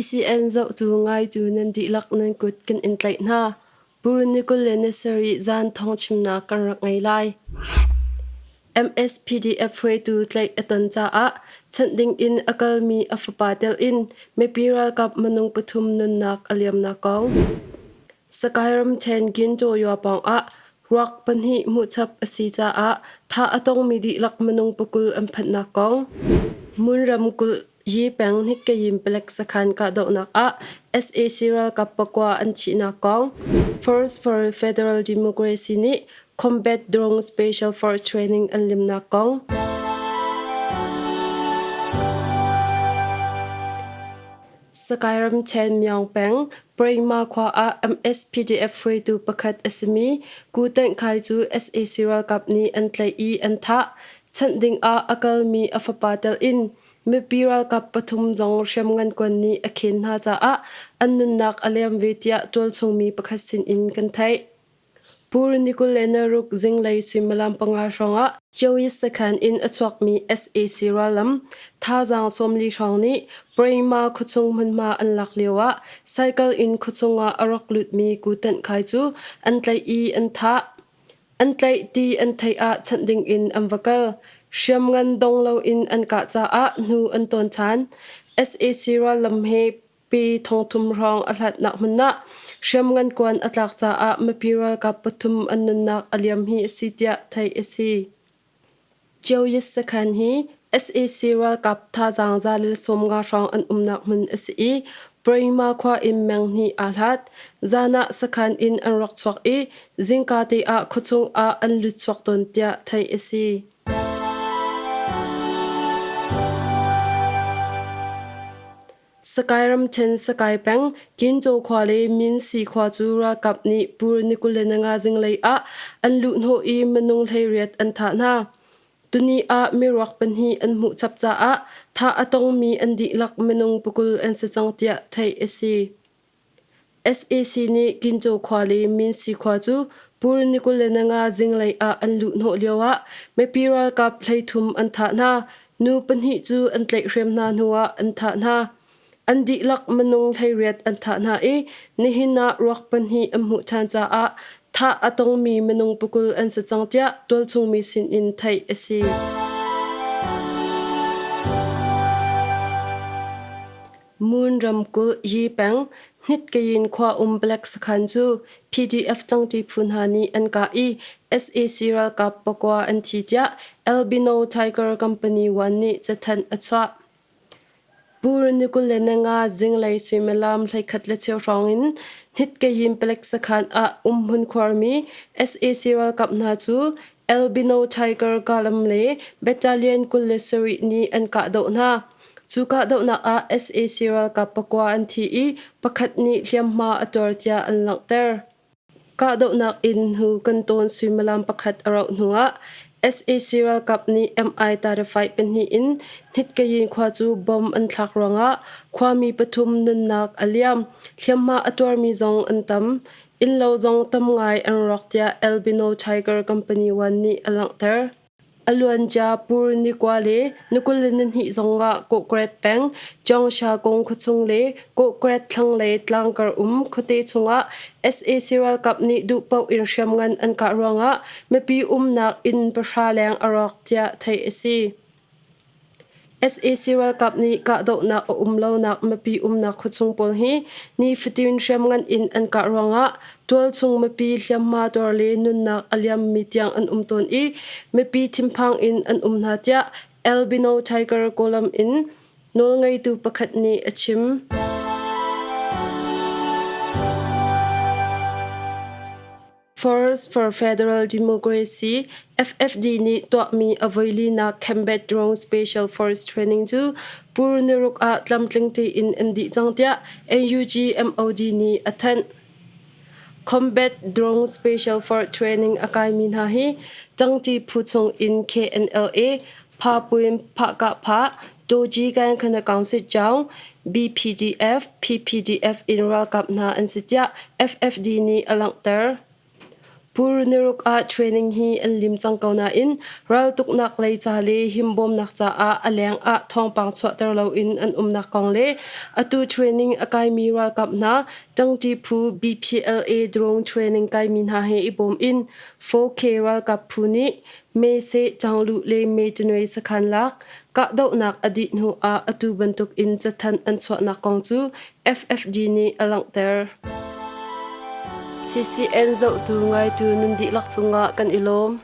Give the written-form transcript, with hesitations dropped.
CCN zohtu ngaitu nan dihlak nan kut kan in tlaih hna. Pur ni 27 zan thawngchimnak kan rak ngei lai. MSPDF hruaitu tlaih a ton caah chanh ding in a kalmi a fapa telh in mipi ralkap minung pathum nunnak a liamnak kong. Sakai ramṭhen Gintaw yua pawngah ruak pahnih hmuhchap a si caah thah a tongmi dihlak minung 20 an phanhnak kong. Mun ramkulh Yi peng Hnikkayin palek sakhan kahdohnak ah sac ralkap pakua an thihnak kong Force for Federal Democracy nih Combat Drone Special Force Training an limnak kong. Sakai ramṭhen Myaung peng Prema khua ah MSPDF hruaitu pakhat a simi Ku Tanh Khai cu sac ralkap nih an tlaih i an thah. Chanh ding ah a kalmi a fapa telh in mipi ralkap pathum zong hriamngan kuan nih a khen hna caah an nunnak a liam ve tiah tualchung mi pakhat sin in kan theih. Pur ni 26 zinglei suimilam 5 hrawngah Joey sakhan in a chuakmi sac rallam thazaang 40 hrawng nih Prema khuachung hmunhma an lak lioah cycle in khuachung ah a rak lutmi Ku Tanh Khai cu an tlaih i an thah. An tlaih ti an theih ah chanh dingin an va kal. Hriamngan dong loin an kah caah hnu an tawn ṭhan. Sac rallam he pe thongthum hrawng a hlatnak hmun ah hriamngan kuan a tlak caah mipi ralkap pathum an nunnak a liam hi a si tiah theih a si. Jeoyis sakhan hi sac ralkap thazaang 150 hrawng an umnak hmun a si i Prema khua in meng hnih aa hlat. Zan ah sakhan in an rak chuak i zingka te ah khuachung ah an lut chuak tawn tiah theih a si. Sakai ramṭhen Sakai peng Kincaw khua le Minsi khua cu ralkap nih Pur ni 25 zinglei ah an luhhnawh i minung 18 an thah hna. Tuni ah miruak pahnih an hmuh chap caah thah a tongmi an dihlak minung 20 an si cang tiah theih a si. Sac nih Kincaw khua le Minsi khua cu Pur ni 25 zinglei ah an luhhnawh lioah mipi ralkap 33 an thah hna. Nu pahnih cu an tlaihhrem hna hnuah an thah hna. An dihlak minung 18 an thah hna i nihin ah ruak pahnih an hmuh ṭhan caah thah a tongmi minung 20 an si cang tiah tualchung mi sinin theih a si. Moon ramkulh Yi peng Hnitkayin khua um Black sakhan cu PDF cangṭi phu hna nih an kah i sac ralkap pakua an thi tiah Albino Tiger Company 1 nih cathanh a chuah. Pur ni 25 zinglei suimilam 11:15 hrawng in Hnitkayin palek sakhan ah umhmun khuarmi sac ralkap hna cu Albino Tiger Column le Battalion 27 nih an kahdoh hna. Cu kahdohnak ah sac ralkap pakua an thi i pakhat nih hliamhma a tuar tiah an langhter. Kahdohnak in hnu kan tawn suimilam pakhat a rauh hnuah sac ralkap nih Mi-35 pahnih in Hnitkayin khua cu bomb an thlak ruangah khuami pathum nunnak a liam. Hliamhma a tuarmi zong an tam. Innlo zong tam ngai an rawk tiah Albino Tiger Company 1 nih a langhter. A luancia Pur ni kua le ni 22 zongah Kawhkret peng Changsha kong khuachung le Kawhkret thlanglei tlangkar um khuate chungah sac ralkap nih duhpaoh in hriamngan an kah ruangah mipi umnak inn pahra leng a rawk tiah theih a si. Sac ralkap nih kahdohnak a um lonak mipi umnak khuachung pawl hi nifatin hriamngan in an kah ruangah tualchung mipi hliamhma tuar le nunnak a liammi tiang an um tawn i mipi thinphang in an um hna tiah Albino Tiger Kawlam in nawlngeitu pakhat nih a chim. Force for Federal Democracy FFD nih tuahmi a voilinak Combat Drone Special Force Training cu Pur niruk ah tlamtling tein an dih cang tiah NUG MOD nih a thanh. Combat Drone Special Force Training a kaimi hna hi Cangṭi phu chung in KNLA, Pha Puin Phah Kah Phah, Toji Gang Khana Council Chaung, BPDF, PPDF in ralkap hna an si tiah FFD nih a langhter. Pur niruk ah training hi an lim cang ko nain raltuknak lei ca le himbawmnak caah a leng ah thawngpang chuahter loin an umnak kong le atu training a kaimi ralkap hna ṭangṭi phu BPLA drone training kaimi hna he i bawm in 4K ralkap phu nih Mese Ṭangluh le Meṭanuai sakhan lak kahdohnak a dih hnu ah atu bantuk in cathanh an chuahnak kong cu FFG nih a langhter. CCN zohtu ngaitu nan dihlak cungah kan i lawm.